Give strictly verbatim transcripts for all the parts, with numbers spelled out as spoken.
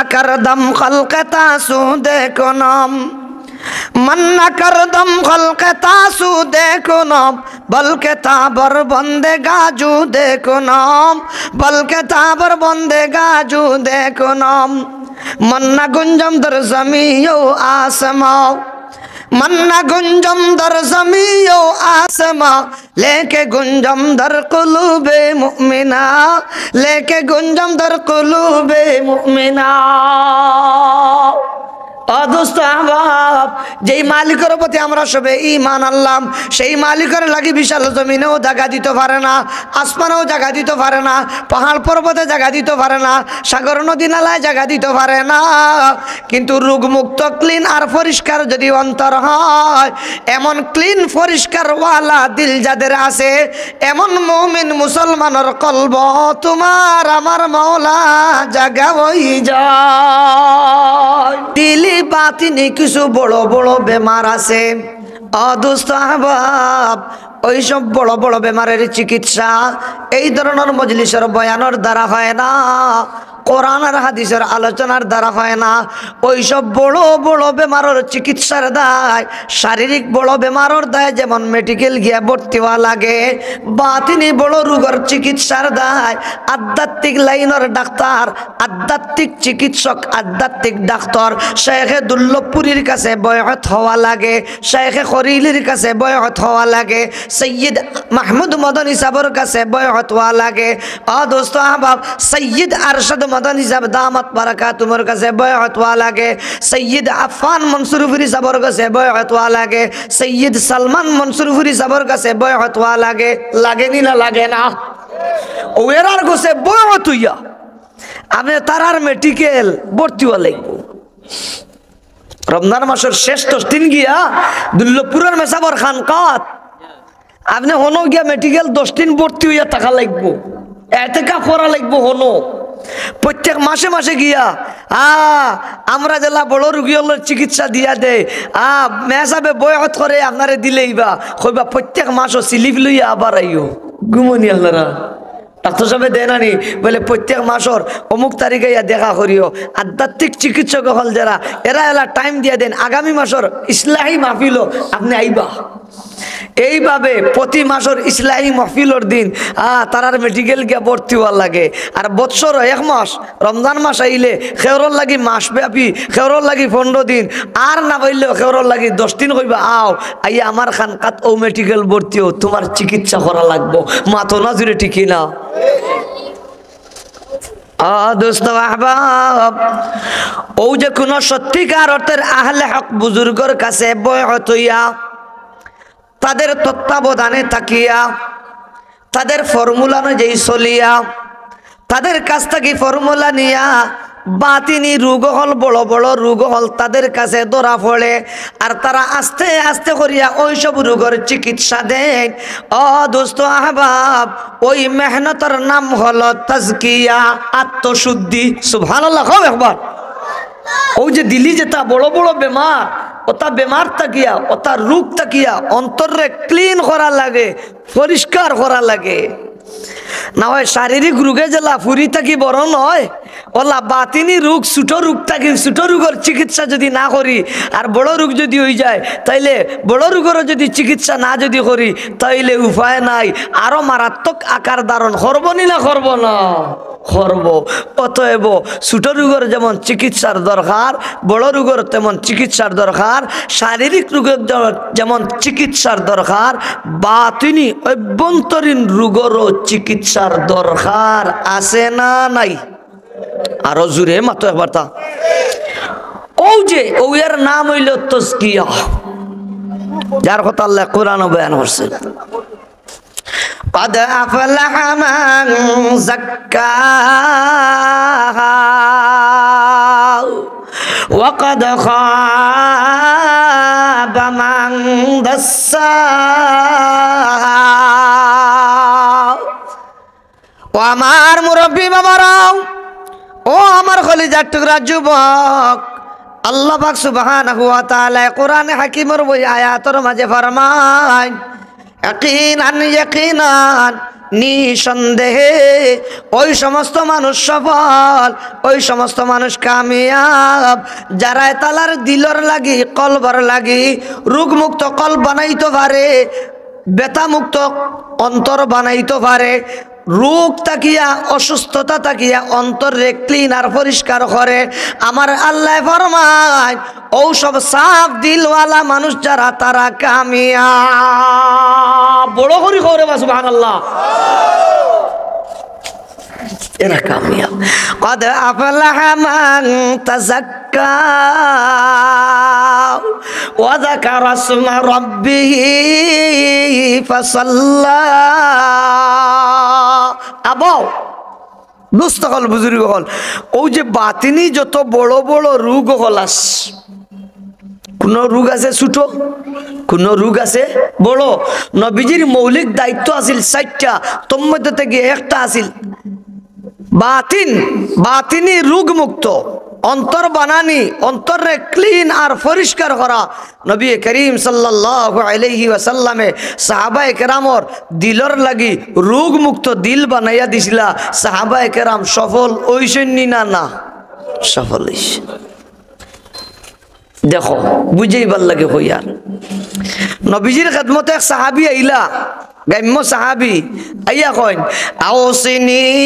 کردم خلق تاسو دیکھنم۔ من نکردم خلق تاسو دیکھنم، بلکہ تابر بندگاجو دیکھنم، بلکہ تابر بندگاجو دیکھنم۔ من نگنجم در زمین و آسمان، من نگنجم در زمین و آسمان، لیکن گنجم در قلوب مؤمنا، لیکن گنجم در قلوب مؤمنا۔ ও দোস্ত আহবাব, যেই মালিকর প্রতি আমরা সবে ঈমান আনলাম, সেই মালিকর লাগি বিশাল জমিনেও জাগা দিতো পারে না, আসমানেও জাগা দিতো পারে না, পাহাড় পর্বতে জাগা দিতো পারে না, সাগর নদী নালায় জাগা দিতো পারে না। কিন্তু রোগমুক্ত, ক্লিন আর পরিষ্কার যদি অন্তর হয়, এমন ক্লিন পরিষ্কারওয়ালা দিল যাদের আছে, এমন মুমিন মুসলমানর কলব তুমার আমার মাওলা জাগা অই যায়। দিলি বাতিনি কিছু বড় বড় বেমার আছে। ও দোস্ত আহবাব, ওই সব বড় বড় বেমারের চিকিৎসা এই ধরনের মজলিসের বয়ানর দ্বারা হয় না, কোরআন আর হাদিসের আলোচনার দ্বারা হয় না। ওই সব বড় বড় বেমারের চিকিৎসার দায়, শারীরিক বড় বেমারের দায় যেমন মেডিকেল গিয়া ভর্তি হওয়া লাগে, বাতিনি বড় রোগের চিকিৎসার দায় আধ্যাত্মিক লাইনের ডাক্তার, আধ্যাত্মিক চিকিৎসক, আধ্যাত্মিক ডাক্তার শেখে দুল্লভপুরীর কাছে বয়ত হওয়া লাগে, শেখে খরিলির কাছে বয়ত হওয়া লাগে, সৈয়দ মাহমুদ মদনী সাবর কাছে বয়ত হওয়া লাগে। ও দোস্ত আহবাব, সৈয়দ আরশাদ মদনী সাব দামাত বারাকাতুমর কাছে বয়ত হওয়া লাগে, সৈয়দ আফফান মনসুরপুরী সাবর কাছে বয়ত হওয়া লাগে, সৈয়দ সালমান মনসুরপুরী সাবর কাছে বয়ত হওয়া লাগে। লাগে নি না লাগে না? ও এরার কাছে বয়ত হইয়া আপনে তারার মেডিকেল ভর্তি হওয়া লাগবো। রমজান মাসর শেষ দশ দিন গিয়া দুল্লভপুরর মেসাবর খানকাত আপনে হনো গিয়া মেডিকেল দশ দিন ভর্তি হইয়া থাকা লাগবো, এতেকাফ করা লাগবো হনো। প্রত্যেক মাসে মাসে গিয়া, আ, আমরা যেলা বড় রুগী অকলর চিকিৎসা দিয়া দেই, আ, মেসাবে বয়ত করে আপনারে দিলেইবা, কইবা প্রত্যেক মাসও স্লিপ লইয়া আবার আইও। ঘুমনি আপনারা? ডাক্তার সাবে দেয় না নি? বলে, "প্রত্যেক মাসর অমুক তারিখে ইয়া দেখা করিও।" আধ্যাত্মিক চিকিৎসক অকল যেরা, এরা এলা টাইম দিয়া দেন, "আগামী মাসর ইসলাহি মাহফিলও আপনে আইবা।" এইভাবে প্রতি মাসর ইসলাহি মাহফিলর দিন, আ, তারার মেডিকেল গিয়া ভর্তি হওয়া লাগে। আর বৎসর এক মাস, রমজান মাস আইলে কেউরর লাগি মাসব্যাপী, কেউরর লাগি পনেরো দিন, আর না পাইলেও কেউরর লাগি দশ দিন কইবা, "আও, আইয়া আমার খানকাত ও মেডিকেল ভর্তি হও, তুমার চিকিৎসা করা লাগবো।" মাতো না জুরে, ঠিক কি না? আ, দোস্ত আহবাব, ও যে কোনো সত্যিকার অর্থের আহলে হক বুজুর্গর কাছে বয়ত হইয়া, তাদের তত্ত্বাবধানে থাকিয়া, তাদের ফর্মুলা অনুযায়ী চলিয়া, তাদের কাছ থাকি ফর্মুলা নিয়া বাতিনি রোগ অকল, বড় বড় রোগ অকল তাদের কাছে ধরা পড়ে, আর তারা আস্তে আস্তে করিয়া ওই সব রোগর চিকিৎসা দেন। ও দোস্ত আহবাব, ওই মেহনতর নাম হলো তাজকিয়া, আত্মশুদ্ধি। সুবহানাল্লাহ, কও একবার। ওই যে দিলি যেটা বড় বড় বেমার, ওটা বেমার থাকিয়া, ওটা রোগ থাকিয়া অন্তররে ক্লিন করা লাগে, পরিষ্কার করা লাগে। না হয় শারীরিক রোগে যেলা ফুরি থাকি বড় নয়, ওলা বাতিনি রোগ, ছোট রোগ থাকি, ছোট রোগর চিকিৎসা যদি না করি, আর বড় রোগ যদি হই যায়, তাইলে বড় রোগরও যদি চিকিৎসা না যদি করি, তাইলে উপায় নাই, আরো মারাত্মক আকার ধারণ করবো নি না করবো না? করবো। অতএব ছোট রোগর যেমন চিকিৎসার দরকার, বড় রোগর তেমন চিকিৎসার দরকার, শারীরিক রোগর যে-, যেমন চিকিৎসার দরকার, বাতিনি অভ্যন্তরীণ রোগরও চিকিৎসার দরকার আছে না নাই? আরো জোরে মাতো একবার তা। ও যে, ও এর নাম হইল তজকিয়া, যার কথা আল্লাহ কোরআন বয়ান করছে। قد أفلح من زكاها وقد خاب من دساها। ও আমার মুরব্বী বাবারাও, ও আমার কলিজার টুকরা যুবক, আল্লাহ পাক সুবহানাহু ওয়া তাআলা কোরআনে হাকিমর ওই আয়াতর মাঝে ফরমায়, ইয়াকিনান, ইয়াকিনান, নিঃসন্দেহে ওই সমস্ত মানুষ সফল, ওই সমস্ত মানুষ কামিয়াব, যারা তালার দিলর লাগি, কলবর লাগি রোগমুক্ত কলব বানাইতো পারে, ব্যথামুক্ত অন্তর বানাইতো পারে, রোগ থাকিয়া, অসুস্থতা থাকিয়া অন্তররে ক্লিন আর পরিষ্কার করে। আমার আল্লায় ফরমায়, ও সব সাফ দিলওয়ালা মানুষ যারা, তারা কামিয়াব। বড় করি কও রে বা, সুবহানাল্লাহ। এরা কামিয়াব। قد أفلح من تزكى وذكر اسم ربه فصلى। আবো, দোস্ত অকল, বুজুর্গ অকল, অউ যে বাতিনি যত বড় বড় রোগ অকল আছে, কুনু রোগ আছে ছোট, কুনু রোগ আছে বড়। নবীজির মৌলিক দায়িত্ব আছিল চাইরটা, তন্মধ্য থাকি একটা আছিল বাতিন, বাতিনি রোগমুক্ত, অন্তর বানানি, অন্তররে ক্লিন আর পরিষ্কার করা। নবী করিম সাল্লাল্লাহু আলাইহি ওয়াসাল্লামে সাহাবায়ে কেরামর দিলর লাগি রোগমুক্ত দিল বানাইয়া দিছিলা। সাহাবায়ে কেরাম সফল অইছইন নি না? না, সফল অইছইন। দেখো, বুঝাইবার লাগি কইয়ার। নবীজির খেদমতে এক সাহাবী আইলা, গ্রাম্য সাহাবী, আইয়া কইন, "আওসিনি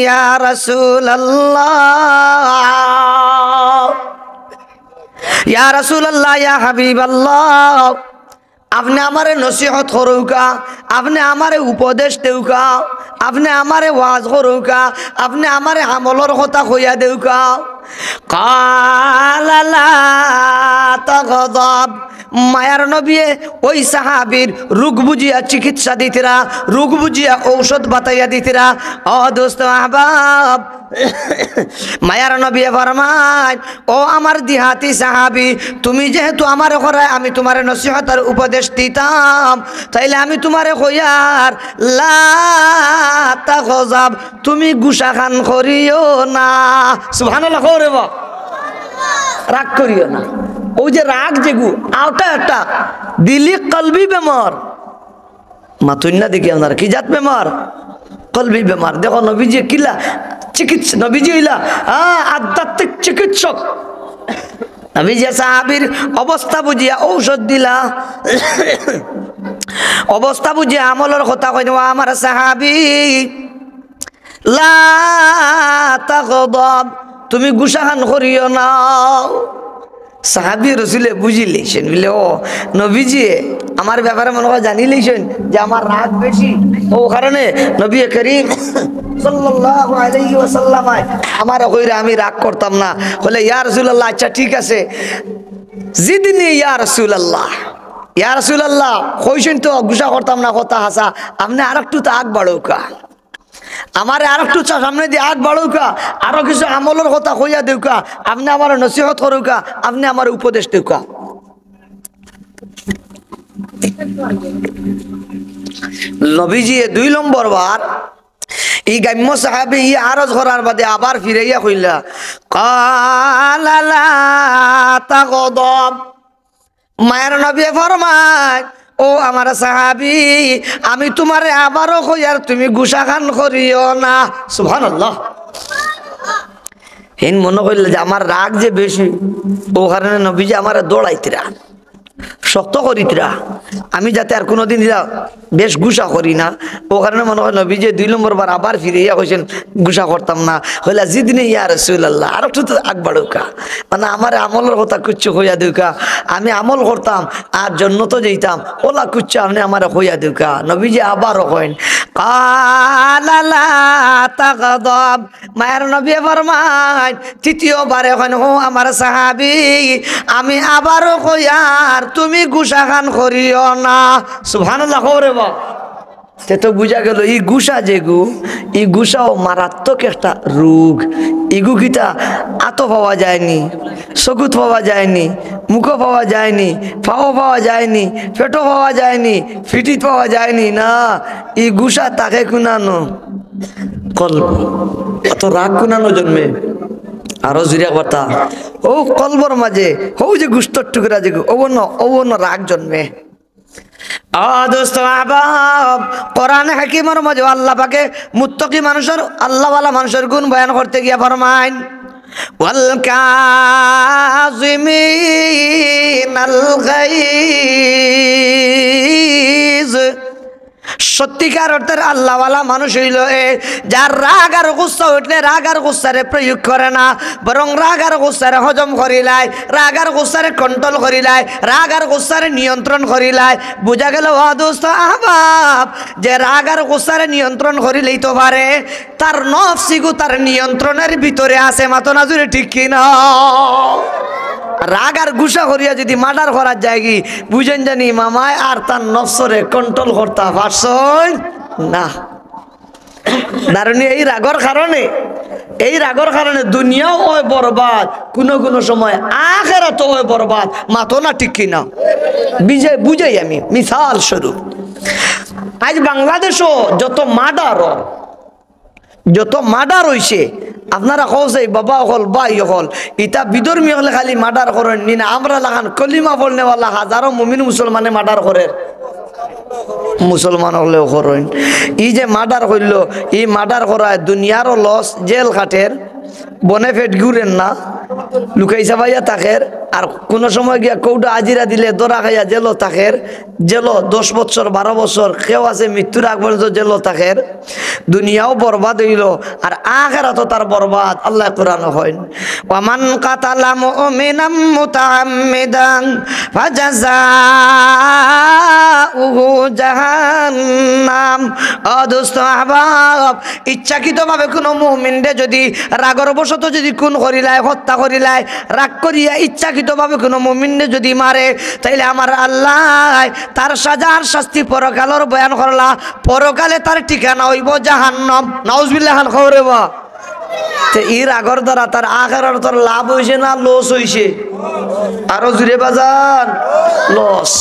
ইয়া রাসূলুল্লাহ, ইয়া রাসূলুল্লাহ, ইয়া হাবিবাল্লাহ।" আপনে আমারে নসিহত করউক্কা, আপনে আমারে উপদেশ দেউক্কা, আপনে আমারে ওয়াজ করউক্কা, আপনে আমারে আমলর কথা কইয়া দেউক্কা। قال لا تغضب। মায়ার নবিয়ে ওই সাহাবীর রোগ বুঝিয়া চিকিৎসা দিতরা, রোগ বুঝিয়া ঔষধ বাতাইয়া দিতরা। ও দোস্ত আহবাব, মায়ার নবিয়ে ফরমাইন, "ও আমার দিহাতি সাহাবী, তুমি যেহেতু আমারে করায়, আমি তুমারে নসিহত আর উপদেশ দিতাম, তাইলে আমি তুমারে কইয়ার, লা তাগজাব, তুমি গুসাখান করিও না।" সুবহানাল্লাহ, কও রে বা। রাগ করিও না। অউ যে রাগ যেগু, অউটা একটা দিলি কলবি বেমার। মাতইন না দেখি আপনারা, কি জাত বেমার? কলবি বেমার। দেখো নবীজি কিলা চিকিৎসা, নবীজি অইলা, আ, আধ্যাত্মিক চিকিৎসক। নবীজি সাহাবীর অবস্থা বুঝিয়া ঔষধ দিলা, অবস্থা বুঝিয়া আমলর কথা কইন, "ও আমার সাহাবী, লা তাগদাব, তুমি গুসাখান করিও না।" সাহাবী রসুলে বুঝিলাইছইন, বুলে, "ও নবীজি, আমার ব্যাপারে মনে হয় জানিলাইছইন যে আমার রাগ বেশি।" অউ কারণে নবী করিম সাল্লাল্লাহু আলাইহি ওয়াসাল্লাম আমারে কইরা আমি রাগ করতাম না। কইলে, "ইয়া রাসূলুল্লাহ, আচ্ছা ঠিক আছে, জিদনি ইয়া রাসূলুল্লাহ।" ইয়া রাসূলুল্লাহ, কইছইন তো গুসা করতাম না, কথা হাছা, আপনে আরেকটু তো আগ বাড়উক্কা। আমারে আরেকটু চা-, সামনেদি আগ বাড়উক্কা, আরো কিছু আমলর কথা কইয়া দেউক্কা, আপনে আমারে নসিহত করউক্কা, আপনে আমারে উপদেশ দেউক্কা। নবীজিয়ে দুই নম্বর বার ই গ্রাম্য সাহাবী ই আরজ করার বাদে আবার ফিরাইয়া কইলা, "ক্বালা লা তাগদাব।" মায়ার নবী ফরমায়, "ও আমার সাহাবী, আমি তুমারে আবারও কইয়ার, তুমি গুসাখান করিও না।" সুবহানাল্লাহ। হিন মনো করিলা যে আমার রাগ যে বেশি, অউ কারণে নবীজি আমারে দৌড়াইতরা, শক্ত করিতরা, আমি যাতে আর কুনুদিন ইলা বেশ গুসা করি না। অউ কারণে মনো কয় নবীজিয়ে দুই নম্বর বার আবার ফিরাইয়া কইছইন, "গুসা করতাম না।" কইলা, "জিদনি ইয়া রাসূলুল্লাহ, আরেকটু তো আগ বাড়উক্কা।" মানে, আমারে আমলর কথা কুচ্ছু কইয়া দেউক্কা, আমি আমল করতাম আর জন্নতো যাইতাম, অলা কুচ্ছু আপনে আমারে কইয়া দেউক্কা। নবীজি আবারও কইন, "ক্বালা লা তাগদাব।" মায়ার নবী ফরমাইন, তৃতীয়বারে কইন, "ও আমার সাহাবী, আমি আবারও কইয়ার, তুমি গুসাখান করিও না।" সুবহানাল্লাহ, কও রে বা। তে তো বুঝা গেল, ই গুসা যেগু, ই গুসাও মারাত্মক একটা রোগ। ইগু কিতা আতো পাওয়া যায়নি, চকুত পাওয়া যায়নি, মুখো পাওয়া যায়নি, পাও পাওয়া যায়নি, পেটো পাওয়া যায়নি, ফিটিত পাওয়া যায়নি। না, ই গুসা থাকে কুনানো? কলব। অত রাগ কুনানো জন্মে? আরো জুরে একবার তা। অউ কলবর মাঝে, অউ যে গুস্তর টুকরা যেগু, অউ অনো, অউ অনো রাগ জন্মে। ও দোস্ত আহবাব, কোরআন হাকিমর মাঝে আল্লাহ পাকে মুত্তাকি মানুষর, আল্লাহওয়ালা মানুষর গুণ বয়ান করতে গিয়া ফরমাইন, "ওয়াল কাযিমিনাল গাইজ।" সত্যিকার অর্থের আল্লাহওয়ালা মানুষ অইলো এ, যার রাগ আর গুসা উঠলে রাগ আর গুসারে প্রয়োগ করে না, বরং রাগ আর গুসারে হজম করিলায়, রাগ আর গুসারে control করিলায়, রাগ আর গুসারে নিয়ন্ত্রণ করিলায়। বুঝা গেল, ও দোস্ত আহবাব, যে রাগ আর গুসারে নিয়ন্ত্রণ করিলাইতো পারে, তার নফসিগু তার নিয়ন্ত্রণের ভিতরে আছে। মাতো না জুরে, ঠিক কি না? রাগ আর গুসা করিয়া যদি murder করার যায়গি, বুঝেন জানি মামায় আর তার নফসরে control করতা পারছইন না। দারুনি, এই রাগর কারণে, এই রাগর কারণে দুনিয়াও অয় বরবাদ, কুনু কুনু সময় আখেরাতও অয় বরবাদ। মাতো না, ঠিক কি না? বিজয় বুঝাই আমি মিসাল স্বরূপ। আইজ বাংলাদেশো যত murder অর, যত murder অইছে, আপনারা কও যে বাবা অকল, ভাই অকল, ইতা বিধর্মী অকলে খালি murder করইন নি না, আমরা লাখান কলিমা পড়নেওয়ালা হাজারো মুমিন মুসলমানে murder করের, মুসলমান অকলেও করইন। ই যে murder করিলো, ই murder করায় দুনিয়ারও loss, জেল খাটের, বনে পেট ঘুরের না, লুকাই চাবাইয়া থাকের, আর কুনু সময় গিয়া কৌটা আজিরা দিলে ধরা খাইয়া জেলো থাকের, জেলো দশ বছর, বারো বছর, কেউ আছে মৃত্যুর আগ পর্যন্ত জেলো থাকের। দুনিয়াও বরবাদ অইলো, আর আখেরাতও তার বরবাদ। আল্লায় কোরআনো কইন, "ওয়ামান কাতালা মুমিনাম মুতাআম্মিদান ফাজাযাউহু জাহান্নাম।" ও দোস্ত আহবাব, ইচ্ছাকৃতভাবে কুনু মুমিনরে যদি রাগর বশত যদি খুন করিলায়, হত্যা করিলায়, রাগ করিয়া ইচ্ছাকৃতভাবে কুনু মুমিনরে যদি মারে, তাইলে আমার আল্লায় তার সাজার শাস্তি পরকালর বয়ান করলা, পরকালে তার ঠিকানা অইবো জাহান্নাম। নাউজুবিল্লাহ খান খবরে বা। তে ই রাগর দ্বারা তার আখেরাতর লাভ অইছে না loss অইছে? আরো জুরে বাজান, loss।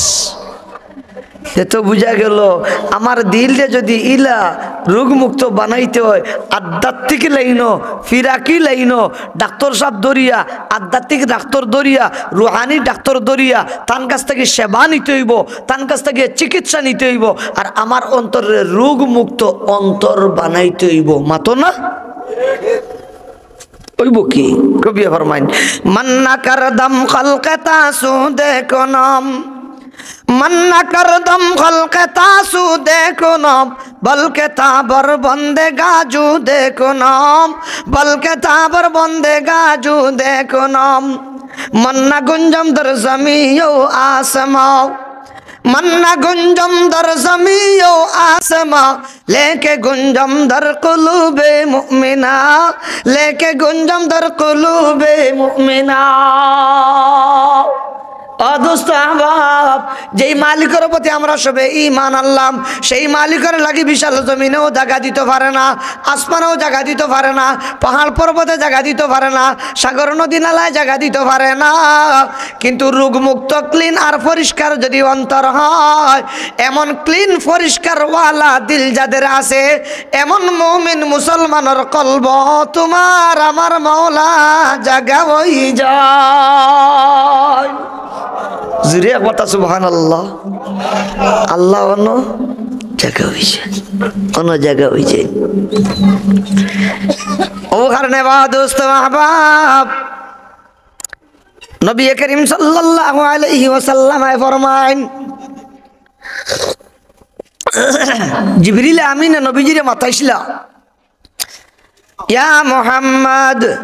এ তো বুঝা গেল, আমার দিলরে যদি ইলা রোগমুক্ত বানাইতে অয়, আধ্যাত্মিক লাইনো, ফিরাকি লাইনো, ডাক্তর সাব ধরিয়া, আধ্যাত্মিক ডাক্তর ধরিয়া, রুহানি ডাক্তর ধরিয়া, তান কাছ থাকি সেবা নিতে অইবো, তান কাছ থাকি চিকিৎসা নিতে অইবো, আর আমার অন্তররে রোগমুক্ত অন্তর বানাইতে অইবো। মাতো না? অইবো কি? কবিয়ে ফরমাইন, "من نہ کردم خلق تاسو دے کنم، من نہ کردم خلق تاسو دے کنم، بلکہ تا بر بندگا جو دے کنم، بلکہ تا بر بندگا جو دے کنم۔ من نہ گنجم در زمین و آسمان، من نہ گنجم در زمین و آسمان، لیکن گنجم در قلوب مؤمنا، لیکن گنجم در قلوب مؤمنا۔" ও দোস্ত আহবাব, যেই মালিকর প্রতি আমরা সবে ঈমান আনলাম, সেই মালিকর লাগি বিশাল জমিনেও জাগা দিতে পারে না, আসমানেও জাগা দিতে পারে না, পাহাড় পর্বতে জাগা দিতে পারে না, সাগর নদী নালায় জাগা দিতে পারে না। কিন্তু রোগমুক্ত, clean আর পরিষ্কার যদি অন্তর হয়, এমন clean পরিষ্কারওয়ালা দিল যাদের আছে, এমন মুমিন মুসলমানর কলব তোমার আমার মওলা জাগা অই যায়। জুরে একবার তা সুবহানাল্লাহ। আল্লাহ অনো জাগা অইছে, অনো জাগা অইছে। ও কারণে বা দোস্ত আহবাব, নবী করিম সাল্লাল্লাহু আলাইহি ওয়াসাল্লাম আয় ফরমাইন, জিবরিল আমিনে নবীজিরে মাতাইছিলা, "ইয়া মুহাম্মদ,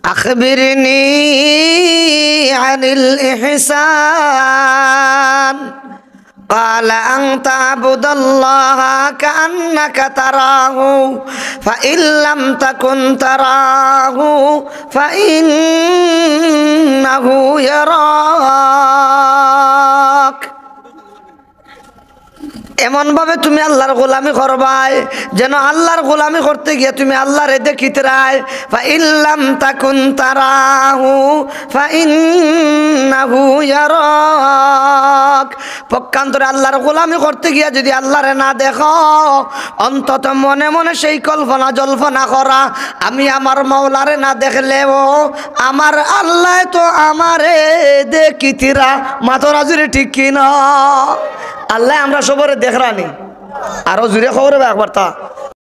আখবিরনি আনিল ইহসান।" قال أن تعبد الله كأنك تراه فإن لم تكن تراه فإنه يراك। এমনভাবে তুমি আল্লাহর গোলামি করবায়, যেন আল্লাহর গোলামি করতে গিয়া তুমি আল্লাহরে দেখিতরায়। فإن لم تكن تراه فإنه يراك। পক্ষান্তরে আল্লাহর গোলামি করতে গিয়া যদি আল্লাহরে না দেখো, অন্তত মনে মনে সেই কল্পনা জল্পনা করা, আমি আমার মওলারে না দেখলেও আমার আল্লায় তো আমারে দেখিতরা। মাতরা জুরে, ঠিক কি না? আল্লায় আমরা সবরে দেখরানি। আরো জুরে কও রে বা একবার তা।